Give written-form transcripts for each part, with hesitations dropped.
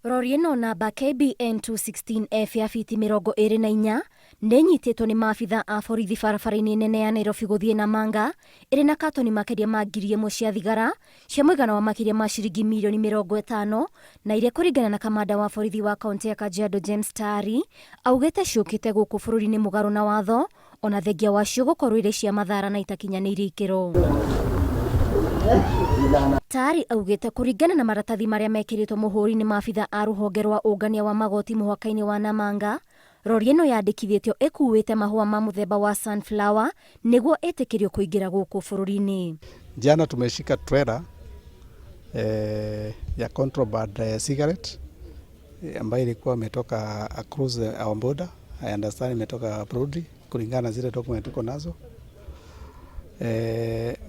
Rori ĩno namba KBN 216F ya fiti 24 nĩ ĩnyitĩtwo nĩ maabitha a borithi barabara-inĩ nene ya Nairobi gũthiĩ Namanga ĩrĩ na katoni makĩria ma 1,000 cia thigara cia mũigana wa makĩria ma ciringi mirioni 50 na iria kũringana na kamanda wa borithi wa kaunti ya Kajiado James Tari augĩte ciũkĩte gũkũ bũrũri-inĩ mũgarũ na watho ona thengia wacio gũkorwo irĩ cia mathara na itakinyanĩirie ikĩro. Tari augĩte kũringana na maratathi marĩa mekĩrĩtwo mũhũri nĩ maabitha a rũhonge rwa ũngania wa magoti mũhaka-inĩ wa Namanga, rori ĩno yandĩkithĩtio ĩkuĩte mahũa ma mũthemba wa sunflower nĩguo ĩtĩkĩrio kũingĩra gũkũ bũrũri-inĩ. Jana tumeshika trailer ya contraband cigarette ambayo ilikuwa imetoka across our border. I understand imetoka Burundi kulingana na zile document tuko nazo.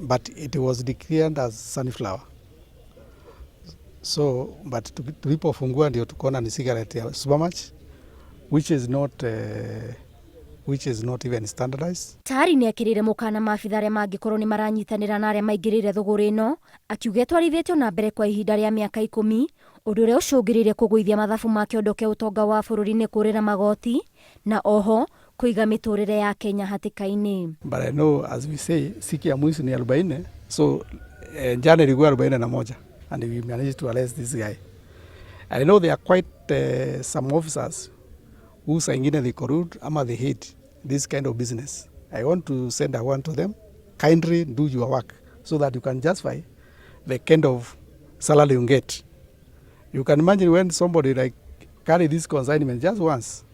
But it was declared as sunflower. So, but tulipofungua ndio tukaona ni cigarette ya Supermatch which is not even standardized. Tari nĩ ekĩrĩire mũkana maabitha arĩa mangĩkorwo nĩ maranyitanĩra na arĩa maingĩrĩire thũgũrĩ ĩno, akiuga ĩtwarithĩtio na mbere kwa ihinda rĩa mĩaka 10, ũndũ ũrĩa ũcũngĩrĩirie kũgũithia mathabu ma kĩondo kĩa ũtonga wa bũrũri nĩ kũrĩra magoti na oho kũiga mĩtũrĩre ya Kenya hatĩka-inĩ. But I know, as we say, siku ya mwisho ni 40. So jana ilikuwa 41 and we managed to arrest this guy. I know there are quite some officers who saa ingine they collude ama they hate this kind of business. I want to send a one to them. Kindly do your work so that you can justify the kind of salary you get. You can imagine when somebody like carry this consignment just once,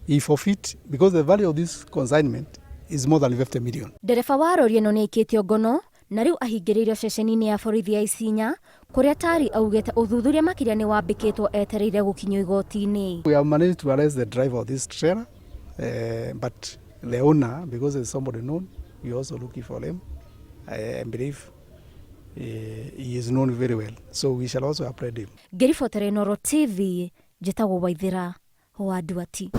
he forfeit because the value of this consignment is more than 50 million. Ndereba wa rori ĩno nĩ aikĩtio ngono na rĩu ahingĩrĩirio ceceni-inĩ ya borithi ya Isinya kũrĩa Tari augĩte ũthuthuria makĩria nĩ wambĩkĩtwo etereire gũkinyio igoti-inĩ. We have managed to arrest the driver of this trailer, but the owner, because there's somebody known, we are also looking for him. I believe he is known very well, so we shall also apprehend him. Ngĩribotera Inooro TV, njĩtagwo Waithĩra wa Nduati.